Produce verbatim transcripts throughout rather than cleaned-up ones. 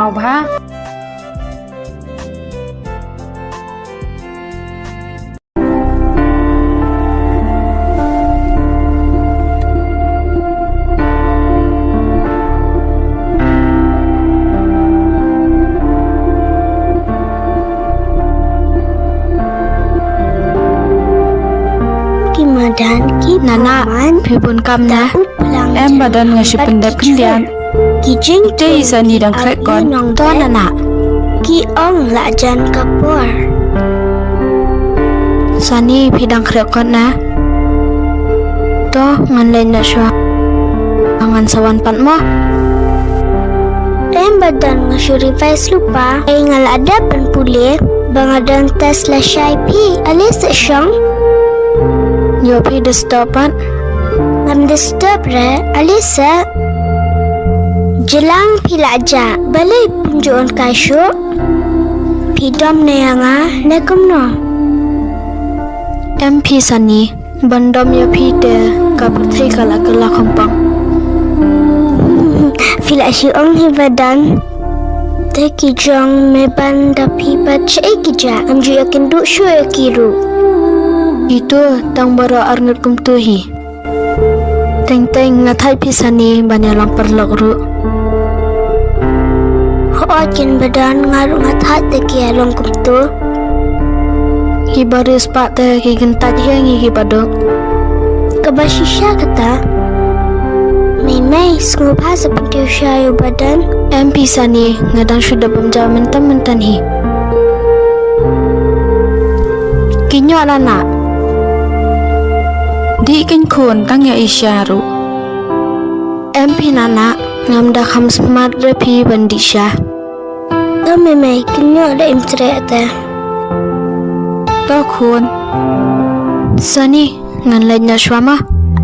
Au bha. Ki madan ki Nana, phi bun kam na. Em ba don nga shu pyndep khyndiat. Ki jing te i Sani dang khreh kot. To Nana. Ki ong la jan ka por. Sani phi dang khreh kot na. To ngan leit noh shuwa. Ngan sa wan pat mo. Em ba don nga shu revise lypa. Ei nga la dep ban pule ba nga don test lashai phi. Ale sa shong. Ïoh phi disturb pat. Ngam disturb re, ale sa. Jlang phi la jah, balei phim ju wan kai shuh? Phi dom ne ïa nga ne kumno? Em phi Sani, ban dom ïa phi te ka pyrthei ka la kylla khongpong. Phi la shu ong hi ba don. Te ki jong me ban da phi pat shaei ki jah, ngam ju ïakynduh shuh ïa ki ruh. Itu tang baroh arngut kumtu hi. Teng teng nga thait phi Sani ban ïa long paralok ruh. Hooid kin ba don nga ruh nga thait te ki ïa long kumtu. Ki ba riewspah te ki kyntait hi ïa ngi ki ba duk. Kaba shisha kata. Mei mei sngewbha sa pyntiew sha ïa u ba don. Em phi Sani nga dang shu dep bam jaw mynta mynta hi. Ki ñiuh Nana. Dih kein khun tang ïa i sha ruh. Em phi Nana, ngam da kham smat re phi ban dih sha. To mei mei, ki ñiuh da im treh te. To khun. Sani, ngan leit noh shuwa ma.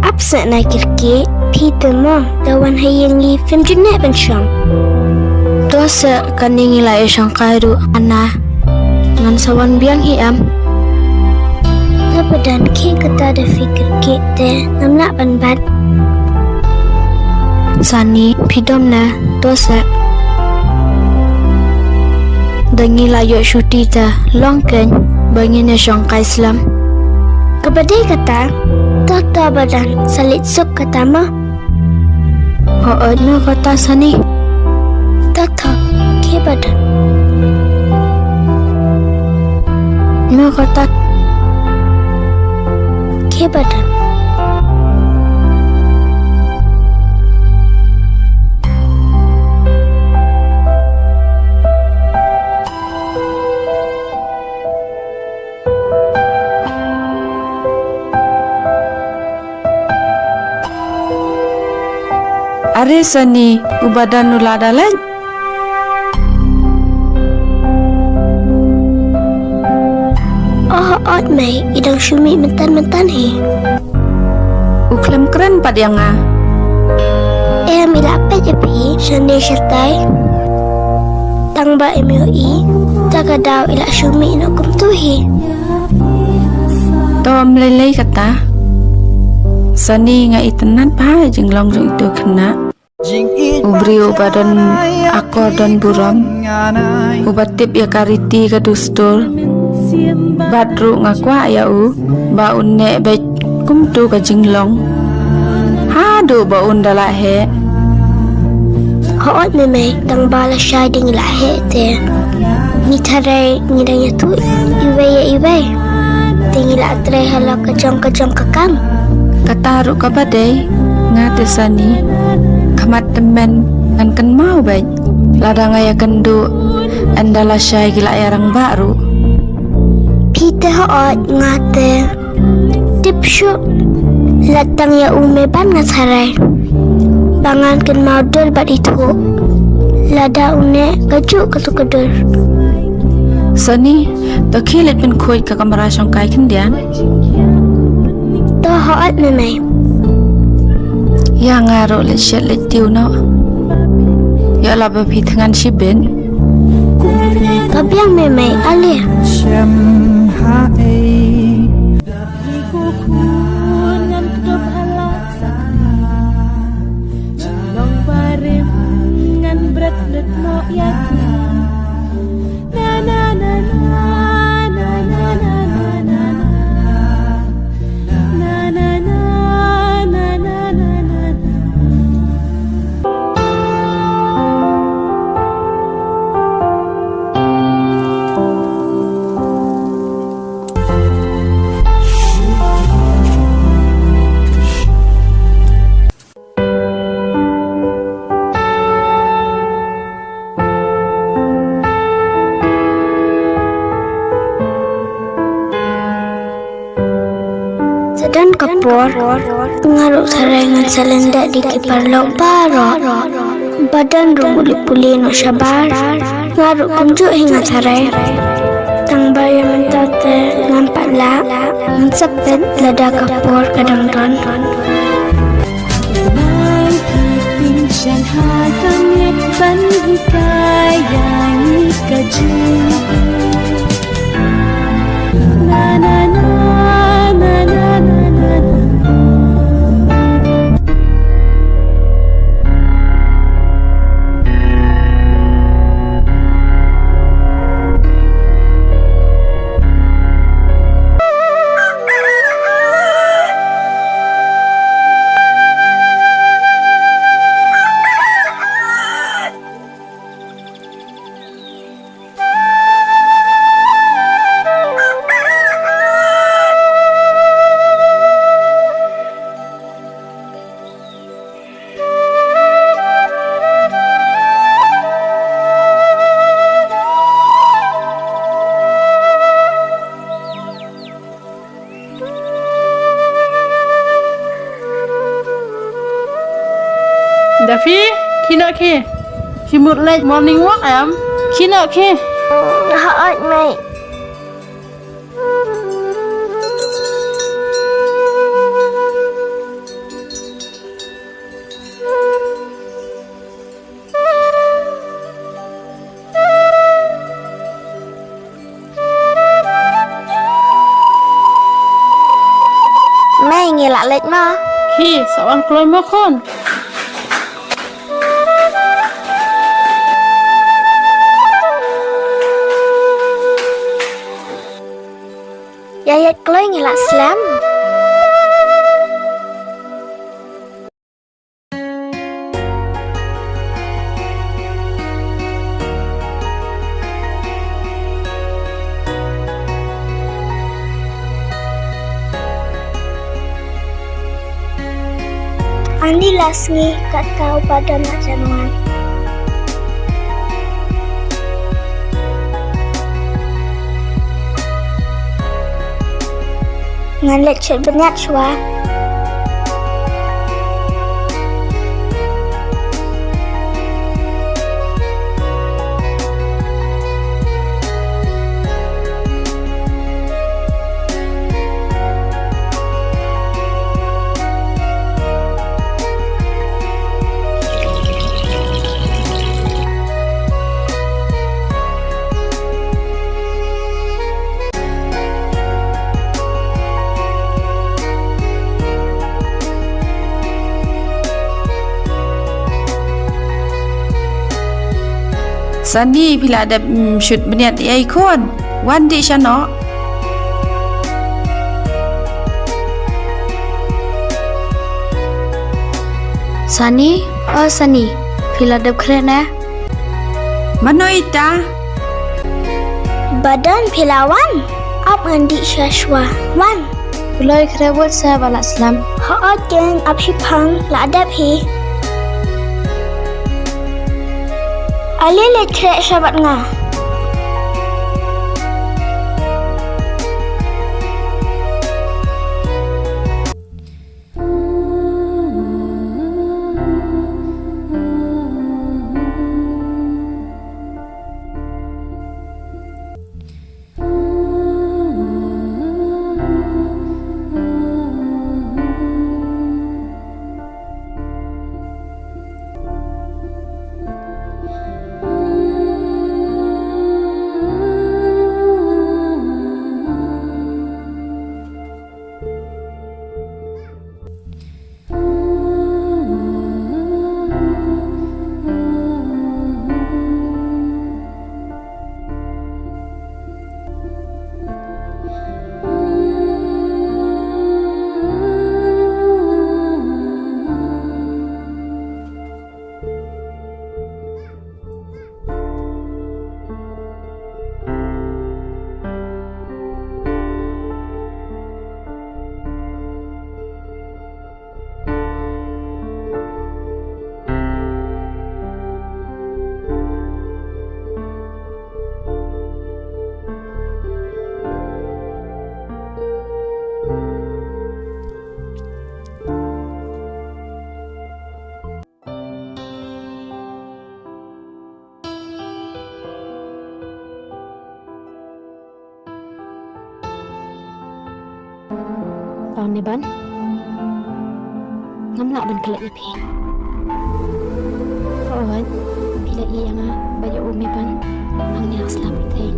Ap seh na kyrkieh, phi te mo, da wan ha ïing ngi phim ju neh ban shong. To seh kane ngi la ïa shong kai ruh Nana. Ngan sa wan biang hi em. Te ba don khie kata da phi kyrkieh te ngam lah ban bat. Sani phi dom ne to seh. Da ngi la ïoh shuti te long kein ba ngin ïa shong kai slem. Kaba dei kata to to ba don sa leit suk kata mo. Hooid me kata Sani. Tata, khie ba don. Me kata. Khie ba don. Are Sani, u ba don u la da leit. Oh, ot mei, i dang shu mih mynta mynta hi. U khlem kren pat ïa nga. Em, i la peit ïa phi shane shatai. Tang ba em ïohi, ta ka daw i la shu mih noh kumtu hi. To ym lei lei kata. Sani nga itynnad bha ïa jinglong jong ito khynnah. U briew uba don akor don burom, uba tip ïa ka riti ka dustur. Bad ruh nga kwah ïa u ba un neh beit kumtu ka jinglong haduh ba un da la heh. Hooid mei mei, tang ba lashai dang la heh te ngi tharai ngi dang ïathuh iwei ïa iwei. Te ngi la trei halor ka jong ka jong ka kam. Kata ruh kaba dei, nga te Sani, khmat tymmen ngan kynmaw beit. Lada nga ïakynduh, ynda lashai ki la ïarangbah ruh. Phi te hooid, nga te tip shuh. Lada tang ïa u mei ban nga tharai ba ngan kynmaw dur bad ithuh. Lada u neh kajuh katu ka dur. Sani, to khie leit pynkhuid ka kamra shongkai khyndiat. To hooid mei mei. Ïa nga ruh leit shet leit tiew noh. Ïa la ba phi thngan shibit. Ka biang mei mei, ale. por. Nga ruh tharai ngan sa lyndet da ki paralok baroh. Ba don ruh u leit pule noh shabar. Nga ruh kumjuh hi nga tharai. Tang ba ïa mynta te ngam pat lah. Ngan sa peit lada ka por ka dang don. Nang ki pynshang ha ka miet ban hikai ïa ngi ka jingim. Na, na, na. Da phi, khie noh khie. Phi mut leit morning walk em? Khie noh khie. Hooid mei. Mei, ngi lah leit mo. Khie, sa wan kloi mo khun. Ïa ïaid kloi ngi lah slem. Ani la sngi kat ka u padam a januar. Ngan leit shet bniat shuwa. Sani, phi la dep, mm, shet bniat ïa i khun. Wan dih sha noh. Sani, o Sani, phi la dep khreh ne? Mano ita? Ba don, phi la wan? Ap ngan dih sha shuwa. Wan. Kloi khreh bad sa ba lah slem. Hooid keiñ, ap hi phan, la dep hi. Ale leit khreh sha bad nga. Meban, ngam lah ban klet ïa phi. Hooid, phi la ïeh ïa nga bad ïa u Meban hangne ha sla pyrthei.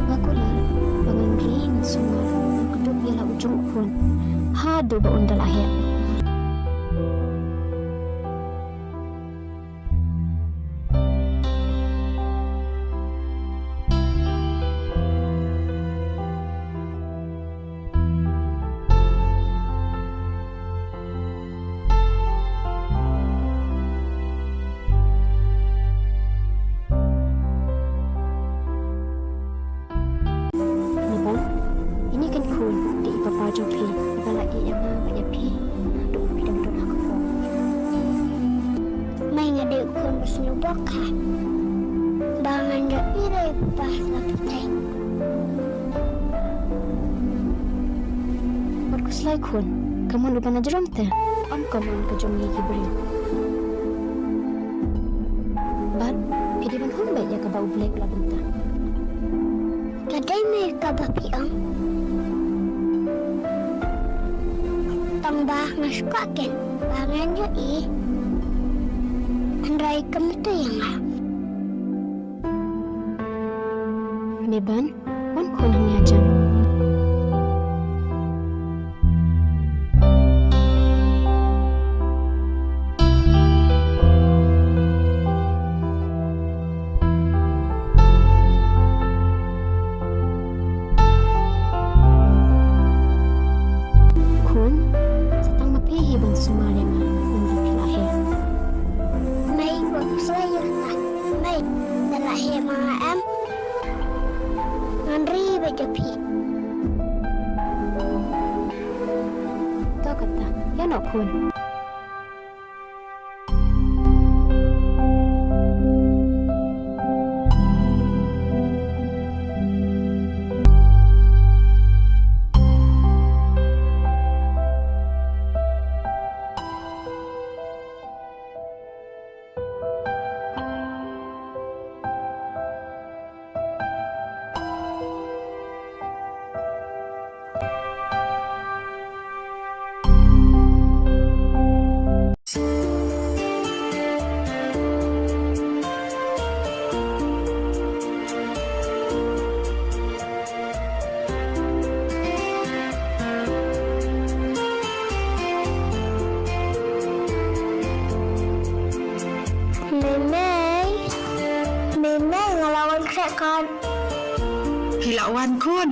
Nga kular ba ngan ri ngan sumar ngan kdup ïa la u jong u khun haduh ba un da la heh. Meban, ine keiñ khun, dei i papa jong phi, iba la ïeh ïa nga bad ïa phi naduh ba phi dang don ha ka por. Mei, nga dei u khun ba sngewbok ha ba ngan ïohi da i papa sla pyrthei. Wat khuslai khun, ka mon uba na jrong te, ym ka mon ka jong ngi ki briew. Bad phi dei ban hun beit ïa kaba U Blei u la bynta. Ka dei mei kaba phi ong? Tang ba nga sngewkwah keiñ ba ngan ïohi, hynrei kam myntoi ïa nga. Meban, wan khun hangne hajan. Khun, sa tang ma phi hi ban sumar ïa nga, namar phi la heh. Mei, wat khuslai ïa nga. Mei, da la heh ma nga em? Ngan ri beit ïa phi. To kata, ïa noh khun. Mei mei, mei mei, nga la wan khreh kot. Phi la wan khun,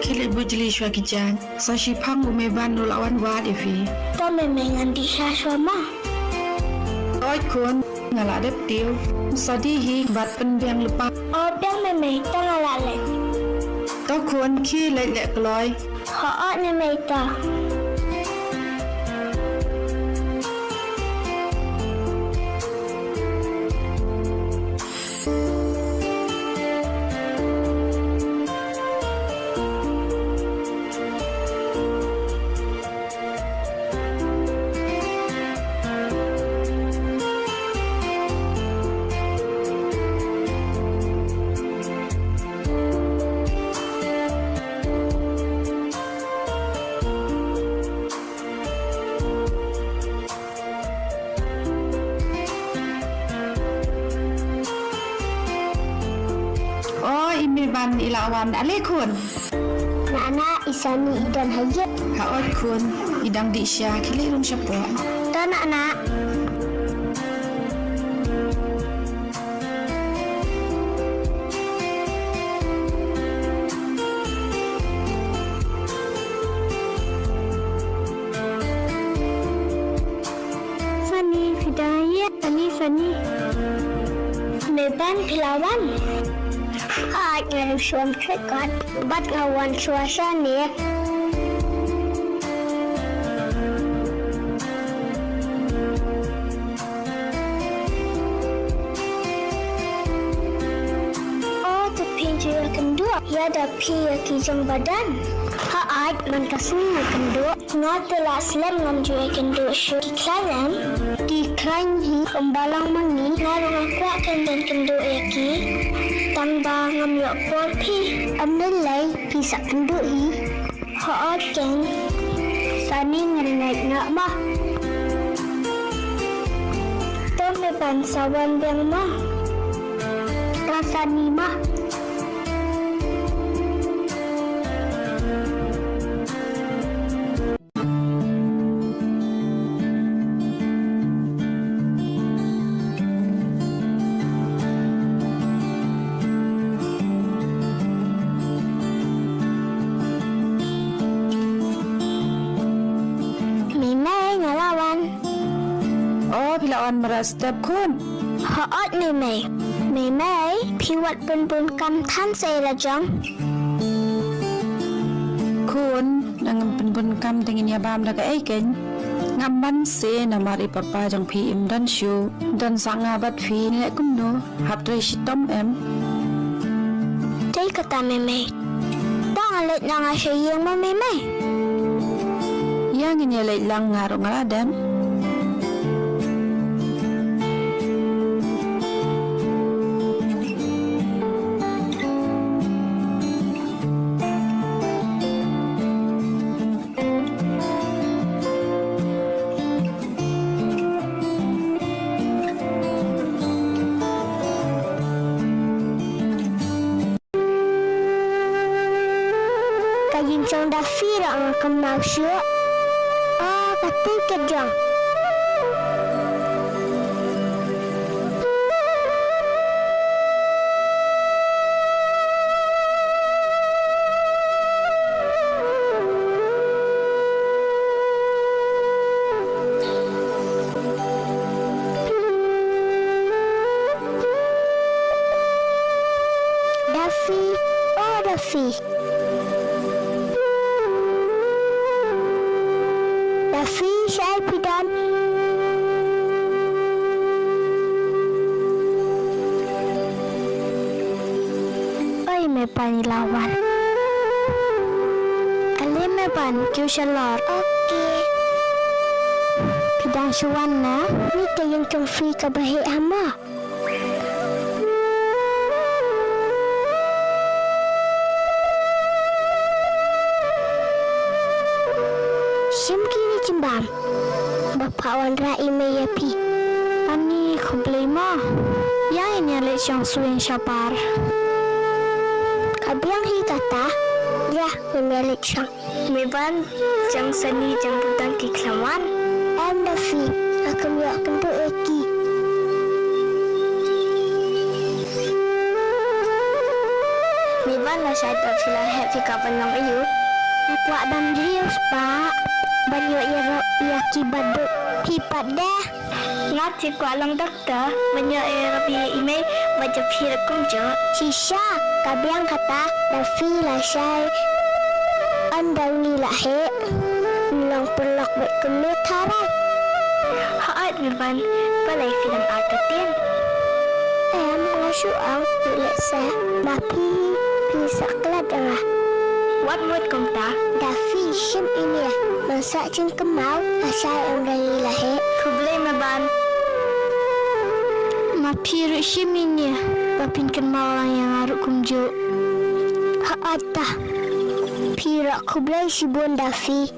khie leit buh jli shuwa ki jaiñ. Sa shiphang u Meban u la wan wad ïa phi. To mei mei, ngan dih sha shuwa ma. Hooid khun, nga la dep tiew. Sa dih hi bad pynbiang lypa. O biang mei mei, to nga la leit. To khun, khie leit leh kloi. Hooid mei mei, to. O, i Meban i la wan. Ale khun. Nana, i Sani i don ha ïing. Hooid khun, i dang dih sha, khie leit rung shapoh. To nana. Sani, phi dang ïa, Sani, Sani. Meban, phi la wan? Hooid, nga dang shu wan khreh kot bad nga wan shuwa shane. O, to phin Ïa kynduh ïa da phi ïa ki jong ba don. Hooid, man ka sngi nga kynduh. Nga te la slem, ngam ju ïa kynduh shuh. Ki khlaiñ em? Ki khlaiñ hi kumba long ma ngi. Nga ruh nga kwah kan ban kynduh ïa ki, tang ba ngam ïoh por phi. Ym lei lei, phi sa kynduh hi. Hooid keiñ. Sani, ngan leit noh mo. To Meban, sa wan biang mo. To Sani mo. Mei Mei, nga la wan. O, phi la wan mareh step khun. Hooid Mei Mei. Mei Mei, phi wat pynbun kam than sa ïa la jong. Khun, nangam pynbun kam te ngin ïa bam da kaei keiñ? Ngam ban se namar i papa jong phi im don shuh. Don sa nga bad phi, ngi leh kumno? Hap trei shitom em? Te kata Mei Mei. To ngan leit noh nga sha ïing mo Mei Mei. Ïa, ngin ïa leit lang, nga ruh nga la dep. Ka ïing jong Daffy ruh nga kynmaw shuh. Oh, ka toolkit jong. Daffy, oh Daffy. Daffy, shaei phi don? Oi Meban, i la wan. Ale Meban, kiew shalor. Okay. Phi dang shu wan na? Ni ka ïing jong phi kaba heh ha mo. Shim kine jingbam ba phah wanrah i mei ïa phi. Ani, khublei mo. Ïa, ngin ïa leit shong shuwa shabar. Ka biang hi kata. Ïa, ngin ïa leit shong. Meban, jong Sani jong Butang ki khlem wan? Em Daffy, nga khlem ïoh kynduh ïa ki. Meban, lashai pat phi la heh, phi kwah ban long aïu? Nga kwah ban riew spah ban ïoh ïarap ïa ki baduk. Phi pat de? Nga te kwah long doktor ban ïoh ïarap ïa i mei bad ïa phi ruh kumjuh. Shisha, ka biang kata, Daffy, lashai. Ynda ngi la heh, ngin long paralok bad kumne tharai. Hooid Meban, balei phi dang artatien? Em, nga shu ong, ngi leh seh. Ma phi, phi sa klet ïa nga. Wat mut kumta. Daffy, shim ine, man sa jingkynmaw, lashai ynda ngi la heh. Khublei Meban. Ma phi ruh shim ine, ba phin kynmaw lang ïa nga ruh kumjuh. Hooid ta. Phi ruh khublei shibun Daffy.